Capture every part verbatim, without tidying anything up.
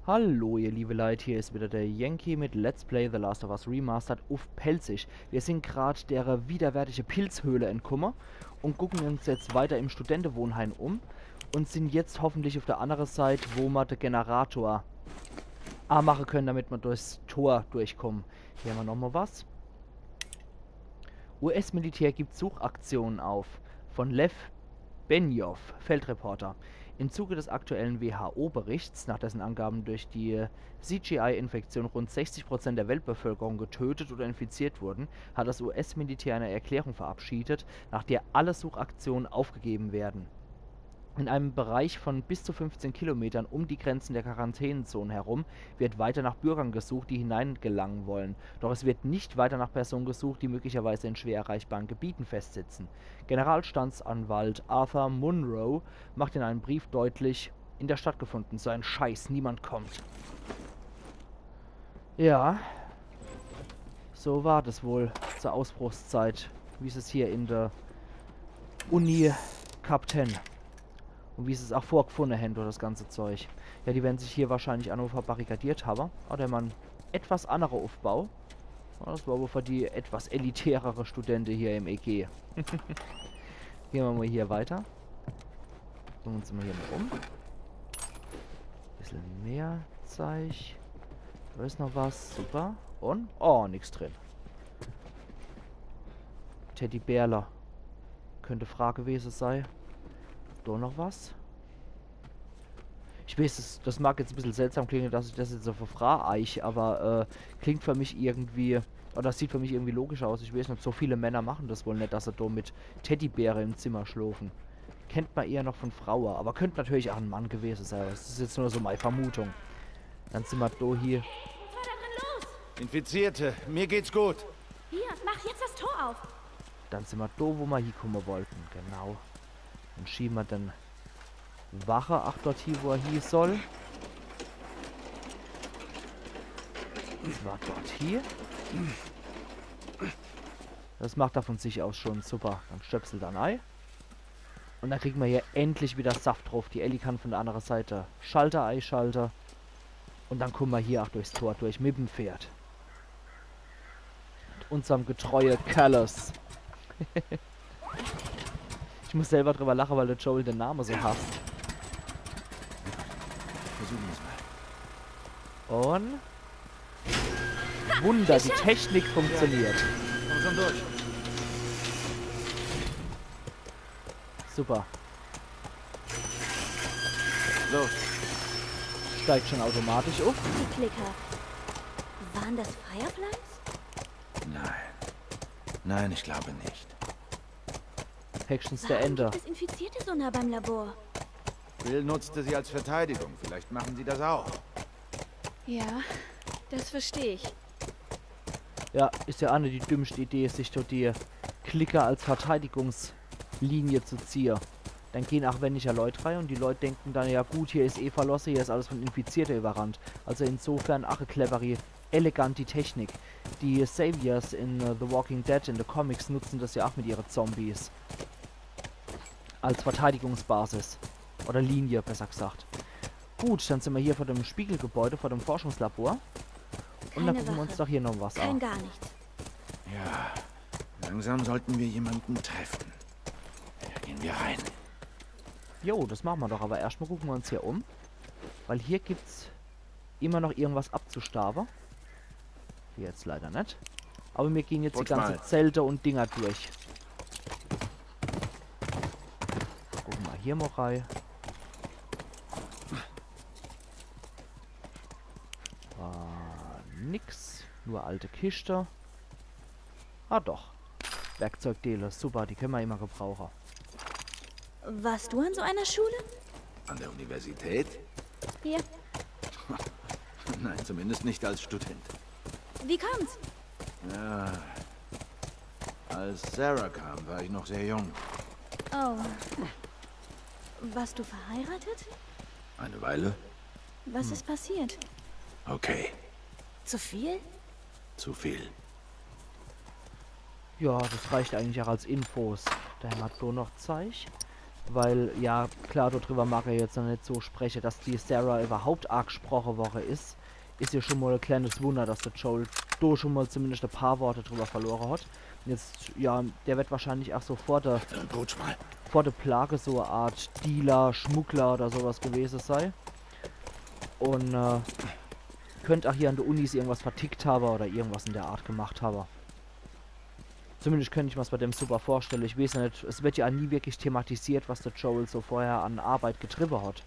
Hallo ihr liebe Leit, hier is wieder der Yankee mit Let's Play The Last of Us Remastered uff Pälzisch. Wir sin grad dere widerwärtige Pilzhöhle entkumme un gucken uns jetzt weiter im Studentewohnheim um un sin jetzt hoffentlich uff der annere Seit, wo mer de Generator amache können, damit mer durchs Tor durchkommen. Hier hämmer nochmal was. U-S-Militär gibt Suchaktionen auf. Von Lev Benioff, Feldreporter. Im Zuge des aktuellen W H O-Berichts, nach dessen Angaben durch die C G I-Infektion rund sechzig Prozent der Weltbevölkerung getötet oder infiziert wurden, hat das U-S-Militär eine Erklärung verabschiedet, nach der alle Suchaktionen aufgegeben werden. In einem Bereich von bis zu fünfzehn Kilometern um die Grenzen der Quarantänezone herum wird weiter nach Bürgern gesucht, die hineingelangen wollen. Doch es wird nicht weiter nach Personen gesucht, die möglicherweise in schwer erreichbaren Gebieten festsitzen. Generalstaatsanwalt Arthur Munro macht in einem Brief deutlich, in der Stadt gefunden zu sein. Scheiß, niemand kommt. Ja. So war das wohl zur Ausbruchszeit, wie se's hier in der Uni gehabt hen. Un wie se's auch vorgefunde hen, durch das ganze Zeug. Ja, die werden sich hier wahrscheinlich aa noch verbarrikadiert habe. Oder man etwas annere Uffbau. Ja, das war wohl für die etwas elitärere Studente hier im E G. Gehen mer mal hier weiter. Gucken uns mal hier mal um. Bissel mehr Zeich. Da is noch was. Super. Un? Oh, nix drin. Teddybärler. Könnt Frage gewese sei. Do noch was? Ich weeß, das, das mag jetzt bissel seltsam klinge, dass ich das jetzt so verfrag, aber äh, klingt für mich irgendwie, oder das sieht für mich irgendwie logisch aus. Ich weeß net, so viele Männer machen das wohl net, dass se do mit Teddybäre im Zimmer schlofen. Kennt mer eher noch von Fraue, aber könnt natürlich auch en Mann gewese sei. Das is jetzt nur so mei Vermutung. Dann sin mer do hier. Was war da drin los? Infizierte, mir geht's gut. Hier, mach jetzt das Tor auf. Dann sin mer do, wo mer hiekomme wollten. Genau. Dann schiebe mer den Wache ach dort hie, wo er hie soll. Das war dort hie. Das macht er von sich aus schon. Super. Dann stöpselt er nei. Un dann kriegen mer hier endlich wieder Saft drauf. Die Ellie kann von der annere Seit Schalter eischalte. Un dann kumme mer hier ach durchs Tor durch mit em Pferd. Mit unserm getreue Callus. Ich muss selber drüber lache, weil der Joel den Name so hasst. Versuchen wir's mal. Un Wunder, die Technik funktioniert. Komm schon durch. Super. Los. Steigt schon automatisch auf. Die Klicker. Waren das Fireflies? Nein. Nein, ich glaube nicht. Höchstens der Warum Ender. Gibt es Infizierte so nah beim Labor? Bill nutzte sie als Verteidigung. Vielleicht machen sie das auch. Ja, das verstehe ich. Ja, is ja aa net die dümmste Idee, sich dort die Klicker als Verteidigungslinie zu ziehe. Dann gehen ach weniger Leut rei un die Leut denken dann, ja gut, hier is eh verlosse, hier is alles von Infizierte überrannt. Also insofern ach e cleveri, eleganti Technik. Die Saviors in äh, The Walking Dead, in de Comics, nutzen das ja ach mit ihre Zombies. Als Verteidigungsbasis. Oder Linie, besser gesagt. Gut, dann sin mer hier vor dem Spiegelgebäude, vor dem Forschungslabor. Un dann Keine gucken mer uns Wache. Doch hier noch was Kein an. Gar nichts. Ja, langsam sollten wir jemanden treffen. Ja, gehen wir rein. Jo, das machen mer doch, aber erscht mal gucken mer uns hier um. Weil hier gibt's immer noch irgendwas abzustaawe. Hier jetzt leider net. Aber mir gehen jetzt Putz die ganze mal. Zelte un Dinger durch. Gucken mer hier mal rei. Ah, nix. Nur alte Kiste. Ah doch. Werkzeugdele, super, die können mer immer gebrauche. Warst du an so einer Schule? An der Universität? Hier. Nein, zumindest nicht als Student. Wie kommt's? Ja. Als Sarah kam, war ich noch sehr jung. Oh. Warst du verheiratet? Eine Weile? Was ist passiert? Okay. Zu viel? Zu viel. Ja, das reicht eigentlich auch als Infos. Da hämmer do noch Zeich. Weil, ja, klar, do driwwer mag er jetzt noch net so spreche, dass die Sarah iwwerhaupt agesproche worre is. Is jo schun mol e kleenes Wunner, dass de Joel do schun mol zumindescht e paar Worte driwwer verlore hat. Un jetzt, ja, der werd wahrscheinlich ach so vor de, Gut, Schmal. vor de Plage so e Art Dealer, Schmuggler oder so was gewese sei. Un, äh, könnt ach hier an de Unis irgendwas vertickt hawwe oder irgendwas in der Art gemacht hawwe. Zumindescht könnt ich mer's bei dem super vorstelle. Ich weeß jo net, es werd jo ach nie wirklich thematisiert, was de Joel so vorher an Arbeit getriwwe hat.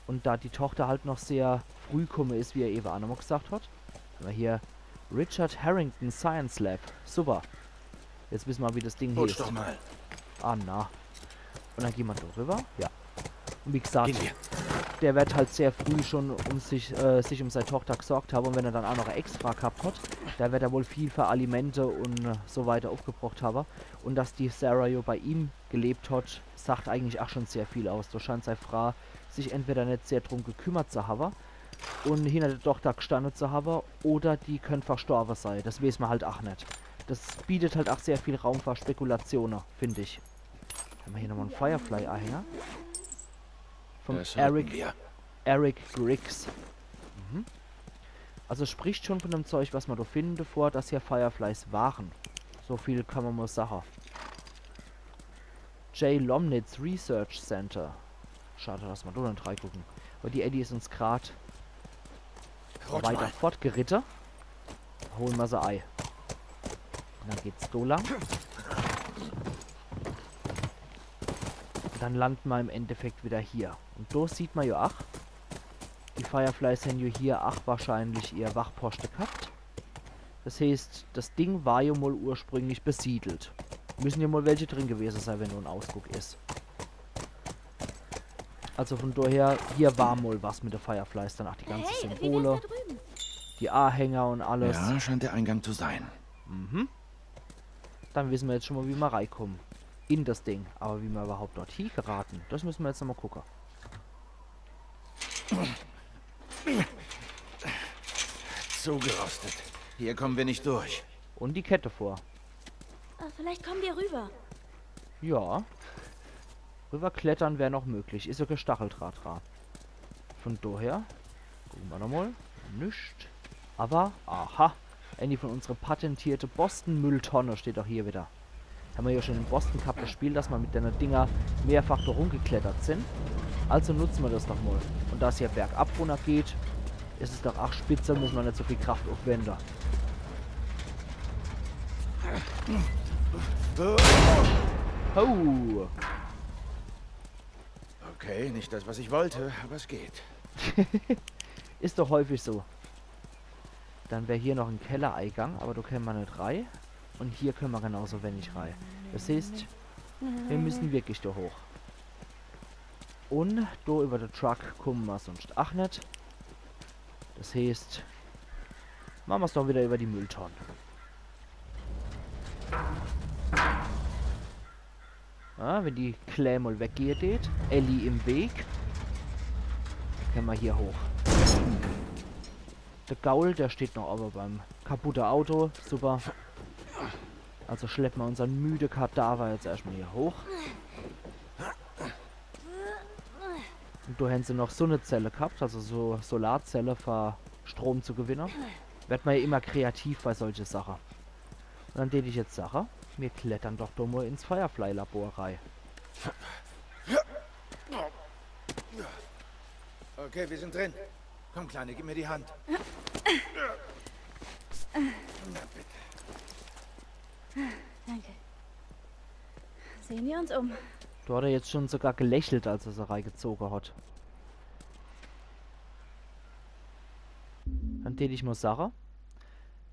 Un do die Tochter halt noch sehr früh kumme is, wie er ewe ach nochmol gesagt hat. Hämmer hier Richard Harrington Science Lab. Super. Jetzt wisse mer, wie das Ding Rutsch heeßt. Doch mal. Ah, na. Un dann gehn mer do riwwer. Ja. Un wie gesagt, Gehn mer. Der werd halt sehr früh schun um sich, äh, sich um sei Tochter gesorgt hawwe. Un wenn er dann ach noch e Ex-Fraa gehabt hat, do werd er wohl viel für Alimente un, äh, so weiter uffgebrocht hawwe. Un dass die Sarah jo bei ihm gelebt hat, sagt eigentlich ach schun sehr viel aus. Do scheint sei Fraa sich entweder net sehr drum gekümmert zu hawwe un hinner de Tochter gestanne zu hawwe oder die könnt verstorwe sei. Das weeß mer halt ach net. Das bietet halt ach sehr viel Raum für Spekulatione, find ich. Hämmer hier nochmol en Firefly-Ahänger? Vom Das hatten Eric, wir. Eric Griggs. Mhm. Also spricht schun von dem Zeug, was mer do finden, davor, dass hier Fireflies ware. So viel kann mer mol sache. J. Lomnitz Research Center. Schade, dass mer do net reigucke. Awwer die Ellie is uns grad Rutsch weiter mal. fortgeritte. Hole mer se ei. Un dann geht's do lang. Un dann lande mer im Endeffekt widder hier. Un do sieht mer jo ach, die Fireflies hän jo hier ach wahrscheinlich ihr Wachposchte gehabt. Das heeßt, das Ding war jo mol ursprünglich besiedelt. Müssen jo mol welche drin gewese sei, wenn do en Ausguck is. Also von daher, hier war mol was mit de Fireflies, dann ach die ganze Hey, wie wär's Symbole, da drüben? Die Ahänger un alles. Ja, scheint der Eingang zu sein. Mhm. Dann wisse mer jetzt schun mol, wie mer reigucke in das Ding. Awwer wie mer iwwerhaupt dort hie gerate, das müsse mer jetzt nochmol gucke. Zugerostet. Hier kommen wir nicht durch. Un die Kette vor. Ah, vielleicht kommen wir rüber. Ja. Riwwerklettere wär noch möglich. Is jo kee Stacheldraht dra. Von daher. Gucke mer nochmol. Nix. Awwer, aha. Äni von unsere patentierte Boston-Mülltonne steht ach hier widder. Hämmer jo schun in Boston gehabt, das Spiel, dass mer mit denne Dinger mehrfach do rumgeklettert sin. Also nutze mer das doch mol. Un da's hier bergab runner geht, is es doch ach spitze, muss mer net so viel Kraft uffwende. Oh. Okay, nicht das, was ich wollte, aber es geht. Is doch häufig so. Dann wär hier noch en Kellereigang, awwer do kenne mer net rei. Un hier kenne mer genauso wenig rei. Das heeßt, mir müssen wirklich do hoch. Un do iwwer de Truck kumme mer sunscht ach net. Das heeßt, mache mer's doch widder iwwer die Mülltonn. Ah, wenn die Klää mol weggehe tät. Ellie im Weg. Kenne mer hier hoch. De Gaul, der steht noch awwer beim kaputte Auto. Super. Also schleppe mer unsern müde Kadaver jetzt erschtmol hier hoch. Un do hän se noch Sunnezelle gehabt, also so Solarzelle, fer Strom zu gewinne. Werd mer jo immer kreativ bei solche Sache. Un dann tät ich jetzt sache, mir klettere doch do mol ins Firefly-Labor rei. Okay, wir sind drin. Komm, Kleine, gib mir die Hand. Na bitte. Danke. Sehen wir uns um. Do hat er jetzt schun sogar gelächelt, als er se reigezoge hat. Dann tät ich mol sache,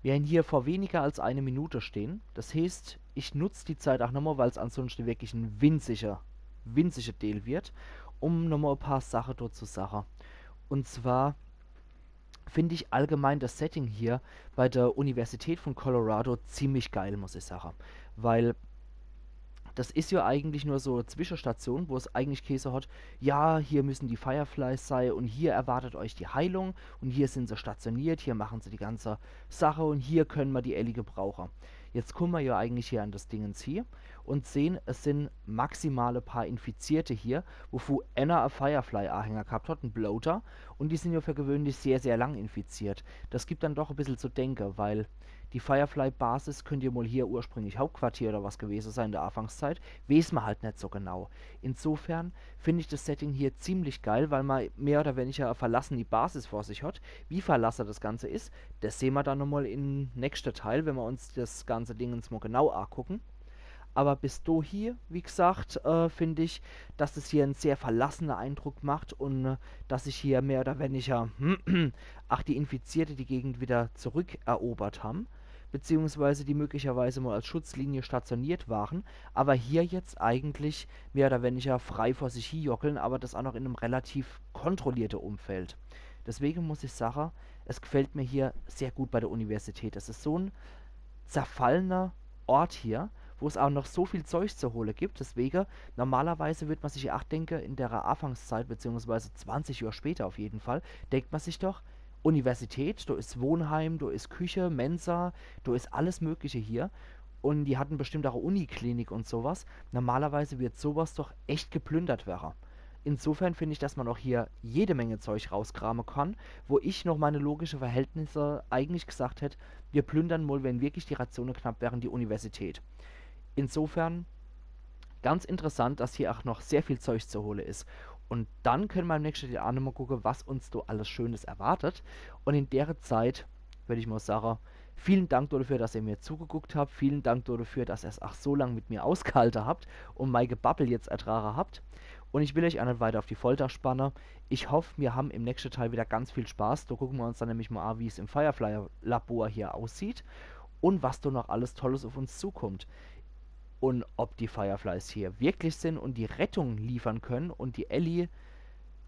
mir hän hier vor weniger als eine Minute stehn. Das heeßt, ich nutz die Zeit ach nochmol, weil's ansunschte wirklich en winzige, winzige Deel werd, um nochmol e paar Sache do zu sache. Un zwar find ich allgemein das Setting hier bei der Universität von Colorado ziemlich geil, muss ich sache. Weil das is jo eigentlich nur so Zwischestation, wo's eigentlich gheeße hat, ja, hier müssen die Fireflies sei un hier erwartet euch die Heilung un hier sin se stationiert, hier machen se die ganze Sache un hier kenne mer die Ellie gebrauche. Jetzt kumme mer jo eigentlich hier an das Dingens hie und sehn, es sin maximale paar Infizierte hier, wovu enner e Firefly-Ahänger gehabt hat, en Bloater, und die sin ja für gewöhnlich sehr, sehr lang infiziert. Das gibt dann doch e bissel zu denke, weil die Firefly-Basis könnt ja mol hier ursprünglich Hauptquartier oder was gewese sein in der Anfangszeit, weeß ma halt net so genau. Insofern find ich das Setting hier ziemlich geil, weil ma mehr oder weniger e verlasseni Basis vor sich hat. Wie verlasse das Ganze is, das sehn ma dann nochmol im nächste Teil, wenn ma uns das ganze Dingens mol genau agucken. Aber bis dohie, wie gesagt, äh, find ich, dass es hier en sehr verlassene Eindruck macht und äh, dass sich hier mehr oder weniger ach die Infizierte die Gegend wieder zurückerobert haben, beziehungsweise die möglicherweise mal als Schutzlinie stationiert waren, aber hier jetzt eigentlich mehr oder weniger frei vor sich hin jockeln, aber das auch noch in einem relativ kontrollierte Umfeld. Deswegen muss ich sagen, es gefällt mir hier sehr gut bei der Universität. Es ist so ein zerfallener Ort hier, wo es auch noch so viel Zeug zu holen gibt. Deswegen, normalerweise wird man sich ja auch denken, in der Anfangszeit, beziehungsweise zwanzig Jahre später auf jeden Fall, denkt man sich doch, Universität, da ist Wohnheim, da ist Küche, Mensa, da ist alles Mögliche hier. Und die hatten bestimmt auch Uniklinik und sowas. Normalerweise wird sowas doch echt geplündert werden. Insofern finde ich, dass man auch hier jede Menge Zeug rauskramen kann, wo ich noch meine logische Verhältnisse eigentlich gesagt hätte, wir plündern mal, wenn wirklich die Ratione knapp wären, die Universität. Insofern ganz interessant, dass hier auch noch sehr viel Zeug zu holen ist. Und dann können wir im nächsten Video auch nochmal gucken, was uns da alles Schönes erwartet. Und in der Zeit würde ich mal sagen, vielen Dank dafür, dass ihr mir zugeguckt habt. Vielen Dank dafür, dass ihr es auch so lange mit mir ausgehalten habt und mein Gebabbel jetzt ertragen habt. Und ich will euch auch nicht weiter auf die Folter spannen. Ich hoffe, wir haben im nächsten Teil wieder ganz viel Spaß. Da gucken wir uns dann nämlich mal an, wie es im Firefly-Labor hier aussieht und was da noch alles Tolles auf uns zukommt. Und ob die Fireflies hier wirklich sind und die Rettung liefern können und die Ellie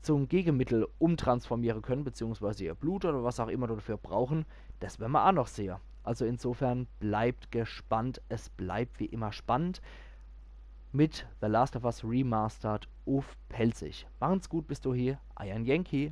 zum Gegenmittel umtransformieren können, beziehungsweise ihr Blut oder was auch immer dafür brauchen, das werden wir auch noch sehen. Also insofern bleibt gespannt, es bleibt wie immer spannend mit The Last of Us Remastered auf Pälzisch. Machen's gut, bis dahin, euer Yankee.